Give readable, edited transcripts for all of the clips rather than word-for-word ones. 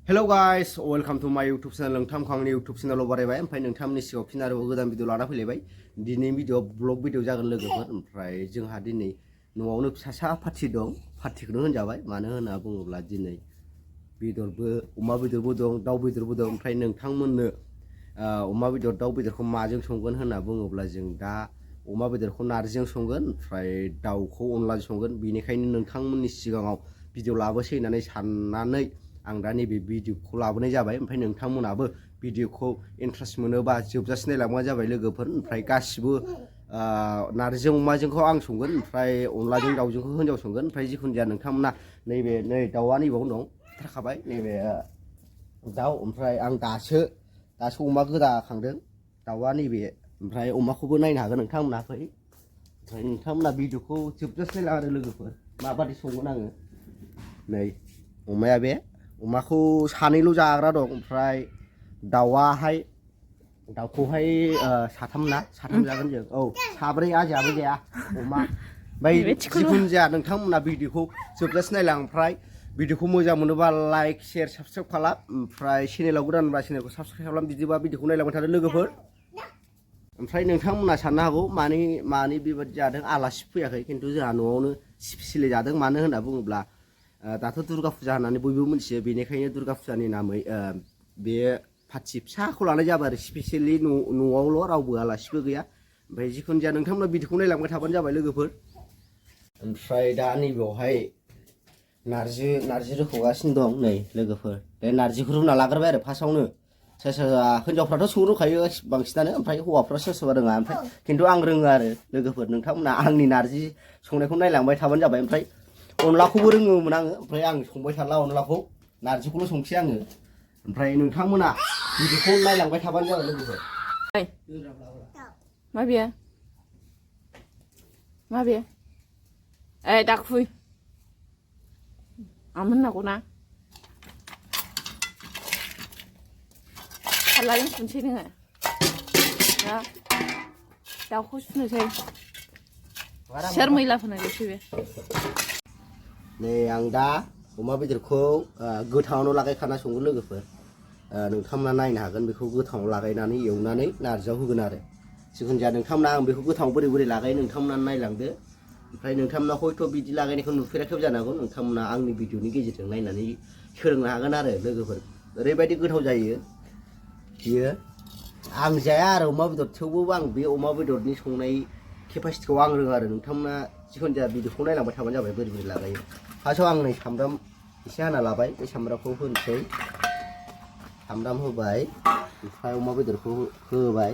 Hello guys, welcome to my YouTube channel. नोंथांखौ आंनि YouTube channel बारायबाय ओमफ्राय नोंथांनि सिगाङाव फिन आरोबाव गोदान भिडिअ लाना फैलायबाय। दिनै भिडिअ ब्लग भिडिअ जागोन लोगोफोर। ओमफ्राय जोंहा दिनै न'आवनो फिसा पार्टि दं। पार्टिखौनो होनजाबाय मानो होनना बुङोब्ला दिनै बेदरबो अमा बेदरबो दं, दाउ बेदरबो दं। ओमफ्राय नोंथांमोननो अमा बेदर दाउ बेदरखौ माजों संगोन होनना बुङोब्ला जों दा अमा बेदरखौ नारजिजों संगोन ओमफ्राय दाउखौ अनलाजों संगोन। बेनिखायनो नोंथांमोननि सिगाङाव भिडिअ लाबोसै होननानै साननानै आं दा नैबे भिडिअखौ लाबोनाय जाबाय। ओमफ्राय नोंथांमोनाबो भिडिअखौ इन्ट्रेस्ट मोनोबा जोबजासिम नायलांबानो जाबाय लोगोफोर। ओमफ्राय गासिबो नारजिजों अमाजोंखौ आं संगोन, ओमफ्राय अनलाजों दाउजोंखौ हिन्जाव संगोन। ओमफ्राय जिखुनु जाया नोंथांमोना नै दाउआ नैबावनो दं थाखाबाय नैबे दाउ। ओमफ्राय आं दासो अमा गोदाखांदों दाउआ नैबे। ओमफ्राय अमाखौबो नायनो हागोन नोंथांमोना फै। ओमफ्राय नोंथांमोना भिडिअखौ जोबजासिम नायलां आरो लोगोफोर माबादि संगोन आङो। नै अमाया बे अमाखौ सानैल' जाग्रा दं। ओमफ्राय दाउखौहाय साथाम जागोन जों। औ साब्रै आजाबो जाया अमा। ओमफ्राय जिखुनु जाया नोंथांमोना भिडिअखौ जोबजासिम नायलां। ओमफ्राय भिडिअखौ मोजां मोनोबा लाइक शेयार साबसक्राइब खालाम। ओमफ्राय चेनेलाव गोदानबा चेनेलखौ साबसक्राइब खालाम। बिदिबा भिडिअखौ नायलांबाय थादो लोगोफोर। ओमफ्राय नोंथांमोना साननो हागौ मानि बेबादि जादों, आलासि फैयाखै। खिन्थु जोंहा न'आवनो स्पेसियेलि जादों। मानो होनना बुङोब्ला दाथ' दुर्गा फुजा होननानै बयबो मिथियो। बेनिखायनो दुर्गा फुजानि नामै बे पार्टि फिसाखौ लानाय जाबाय आरो स्पेसियेलि न'आवल' रावबो आलासिबो गैया। ओमफ्राय जिखुनु जाया नोंथांमोना भिडिअखौ नायलांबाय थाबानो जाबाय लोगोफोर। ओमफ्राय दा नैबेयावहाय नारजि रोखोगासिनो दं नै लोगोफोर। बे नारजिखौ रुना लाग्रोबाय आरो फार्स्टआवनो। सोरबा हिनजावफ्राथ' संनो रोंखायो बांसिनानो, ओमफ्राय हौवाफ्रा सोरबा रोङा। ओमफ्राय खिन्थु आं रोङो आरो लोगोफोर। नोंथांमोना आंनि नारजि संनायखौ नायलांबाय थाबानो जाबाय। ओमफ्राय अनलाखौबो रोङोमोन आङो, ओमफ्राय आं संबाय थाला अनलाखौ, नारजिखौल' संसै आङो। ओमफ्राय नोंथांमोना भिडिअखौ नायलांबाय थाबानो जाबाय लोगोफोर। माबे दाखुइ आमोन नांगौना फारलाजों सुनोसै नोङो दाउखौ सुनोसै सोर मैला फोनायसै बे। नै आं दा अमा बेदरखौ गोथाङावनो लागायखाना संगोन लोगोफोर। नोंथांमोना नायनो हागोन बेखौ गोथाङाव लागायनानै एवनानै नारजियाव होगोन आरो। जिखुनु जाया नोंथांमोना आं बेखौ गोथाङाव बोरै लागायो नोंथांमोना नायलांदो। ओमफ्राय नोंथांमोना हयथ' बिदि लागायनायखौ नुफेराखैबो जानो हागौ। नोंथांमोना आंनि भिडिअनि गेजेरजों नायनानै सोलोंनो हागोन आरो लोगोफोर। ओरैबायदि गोथाव जायो बियो। आं जाया आरो अमा बेदर, थेवबो आं बे अमा बेदरनि संनाय केपासिटिखौ आं रोङा आरो। नोंथांमोना जिखुनु जाया भिडिअखौ नायलांबाय थाबानो जाबाय बोरै लागायो। फार्स्टआव आं नै सामब्राम एसे हाना लाबाय, बे सामब्रामखौ होनोसै। सामब्राम होबाय, ओमफ्राय अमा बेदरखौ होबाय,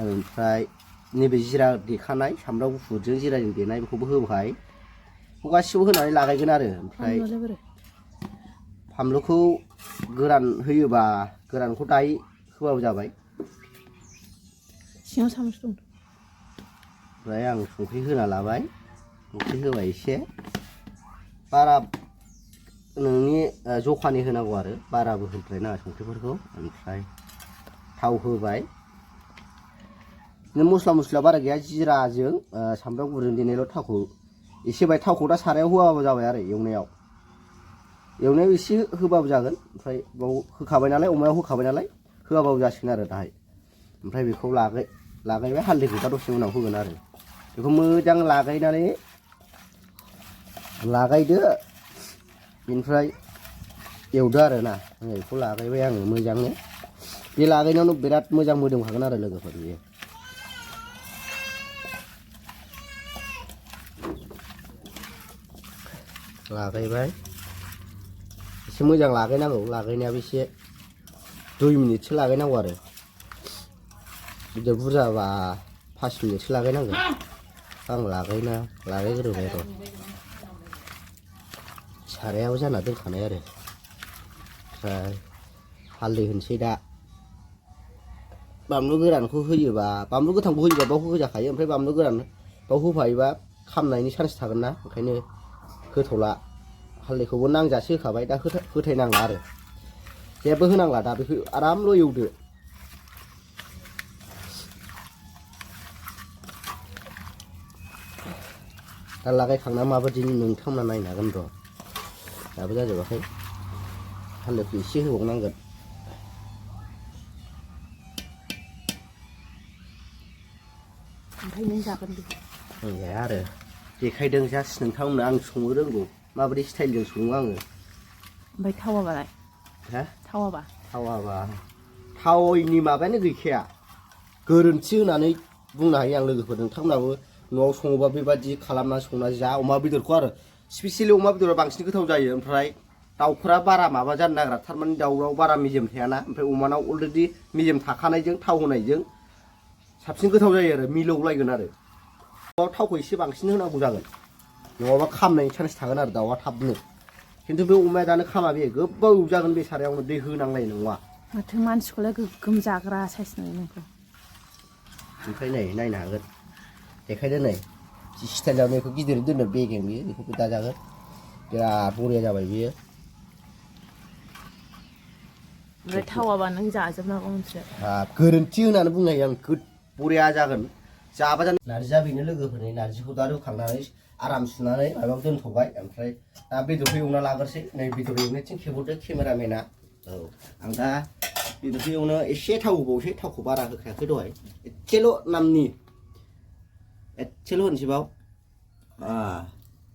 ओमफ्राय नैबे जिरा देखानाय सामब्राम गुफुरजों जिराजों देनाय बेखौबो होबाय। बेखौ गासिबो होनानै लागायगोन आरो। ओमफ्राय फानलुखौ गोरान होयोबा गोरानखौ दायो होबाबो जाबाय। सिङाव सामस दं। ओमफ्राय आं संख्रि होना लाबाय, संख्रि होबाय एसे, बारा नोंनि जखानि होनांगौ आरो बाराबो होद्रायनाङा संख्रिफोरखौ। ओमफ्राय थाव होबाय, मस्ला मस्लिया बारा गैया, जिराजों सामब्राम गुफुरजों देनायल' थावखौ एसे होबाय। थावखौ दा सारायाव होआबाबो जाबाय आरो एवनायाव एसे होबाबो जागोन। ओमफ्राय बाव होखाबाय नालाय, अमायाव होखाबाय नालाय होआबाबो जासिगोन आरो दाहाय। ओमफ्राय बेखौ लागायबाय, हालदैखौ दा दसे उनाव होगोन आरो। बेखौ मोजां लागायदो, बेनिफ्राय एवदो आरो ना। बेखौ लागायबाय आङो मोजांनो। बे लागायनायावनो बिराद मोजां मोदोमखागोन आरो लोगोफोर बियो। लागायबाय, एसे मोजां लागायनांगौ, लागायनायाबो एसे 2 मिनिटसो लागायनांगौ आरो। बेदर बुरजाबा 5 मिनिटसो लागायनांगौ। आं लागायग्रोबाय र'। सारायाबो जाना दोनखानाय आरो। ओमफ्राय हालदै होनोसै दा। बानलु गोरानखौ होयोबा, बानलु गोथांखौ होयोबा बाव होजाखायो। ओमफ्राय बानलु गोरान बाव होफायोबा खामनायनि चान्स थागोन ना, ओंखायनो होथ'ला। हालदैखौबो नांजासे होखाबाय, दा होथायनांला आरो जेबो होनांला। दा बेखौ आरामल' एवदो। दा लागायखांना माबायदि नोंथांमोना नायनो हागोन र'। दाबो जाजोबाखै। थालिरखौ एसे होबावनांगोन ओमफ्राय नों जागोन बेखौ जाया आरो देखायदों जास्ट नोंथांमोननो आं संनो रोंगौ माबायदि स्टाइलजों सङो आङो ओमफ्राय थावाबालाय हा थावाबा थावाबा थावैनि माबायानो गैखाया गोरोन्थि होनानै बुंनो हायो आं लोगोफोर नोंथांमोनाबो न'आव सङोबा बेबादि खालामना संना जा अमा बेदरखौ आरो स्पेसियेलि अमा बेदरा बांसिन गोथाव जायो ओमफ्राय दाउफोरा बारा माबा जानो नागिरा थारमाने दाउआव बारा मेजेम थायाना ओमफ्राय अमानाव अलरेडि मेजेम थाखानायजों थाव होनायजों साबसिन गोथाव जायो आरो मिलौलायगोन आरो थावखौ एसे बांसिन होनांगौ जागोन नङाबा खामनायनि चान्स थागोन आरो दाउआ थाबनो खिन्थु बे अमाया दानो खामा बे गोबाव जागोन बे सारायावनो दै होनांनाय नङा माथो मानसिखौलाय गोगोम जाग्रा साइस नुयो नोंखौ ओमफ्राय नै नायनो हागोन देखायदो नै जि स्टाइलाव बेखौ गिदिर दोनो बेगें बियो बेखौबो दाजागोन बिराद बरिया जाबाय बियो ओमफ्राय थावाबा नों जाजोबनांगौ मोनसे गोरोन्थि होननानै बुंनो हायो आं बरिया जागोन जाबा जानो नारजिया बेनो लोगोफोरनि नारजिखौ दा रुखांनानै आराम सुनानै माबायाव दोनथ'बाय ओमफ्राय दा बेदरखौ एवना लाग्रोसै नै बेदर एवनायथिं खेबहरदो केमेरामेना औ आं दा बेदरखौ एवनो एसे थाव होबावसै थावखौ बारा होखायाखै दहाय एसेल' नामनि एसेल' होनोसै बाव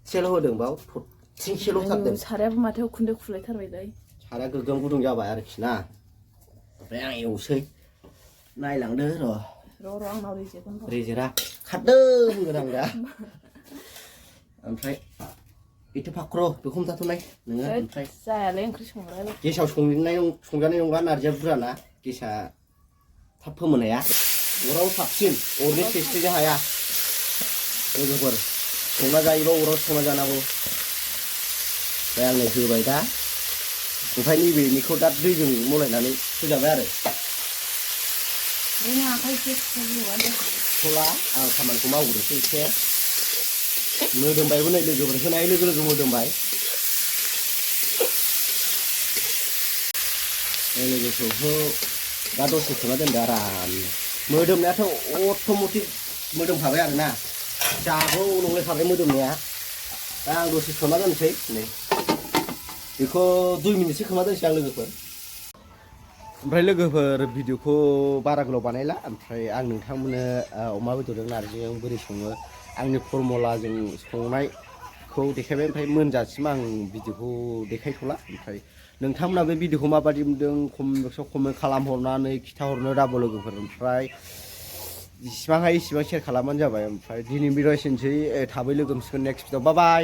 एसेल' होदों बाव थरथिंसेल' थारदों सारायाबो माथो उखुन्दै खुलायथारबायलै साराया गोगोम गुदुं जाबाय आरोखि ना ओमफ्राय आं एवसै नायलांदो र' आंनाव रेजेकगोन रेजेरा खारदों होनगोन आं दा ओमफ्राय बेथ' फाख्र' बेखौ हमथाथ'नाय नोङो ओमफ्राय जायालै ओंख्रि संग्रायालाय गेसाव संजानाय नंला नारजिया बुरजाना गेसा थाब फोमोननाया अराव साबसिन अरनि टेस्टजों हाया लोगोफोर संना जायोबा अराव संना जानांगौ ओमफ्राय आंनो होबाय दा ओमफ्राय नैबेनिखौ दा दैजों मलायनानै होजाबाय आरो थला आं खामानिखौ मावग्रोसै एसे मोदोमबायबो नै लोगोफोर होनाय लोगो लोगो मोदोमबाय लोगोखौ दा दसे खोबना दोनदो आराम मोदोमनायाथ' अट'मेटिक मोदोमखाबाय आरोना जागौ नंलायखाबाय मोदोमनाया दा आं दसे खोबना दोनसै नै बेखौ 2 मिनिटसो खोबना दोनसै आं लोगोफोर ओमफ्राय लोगोफोर भिडिअखौ बारा गोलाव बानायला ओमफ्राय आं नोंथांमोननो अमा बेदरजों नारजिजों बोरै सङो आंनि फरमुलाजों संनायखौ देखायबाय ओमफ्राय मोनजासिम आं भिडिअखौ देखायथ'ला ओमफ्राय नोंथांमोना बे भिडिअखौ माबादि मोनदों कमेन्ट बक्सआव कमेन्ट खालामहरनानै खिथाहरनो दाबो लोगोफोर ओमफ्राय जेसेबां हायो इसेबां शेयार खालामबानो जाबाय ओमफ्राय दिनै भिडिअ एसेनोसै थाबै लोगो मोनसिगोन नेक्स्ट भिडिअ बाय बाय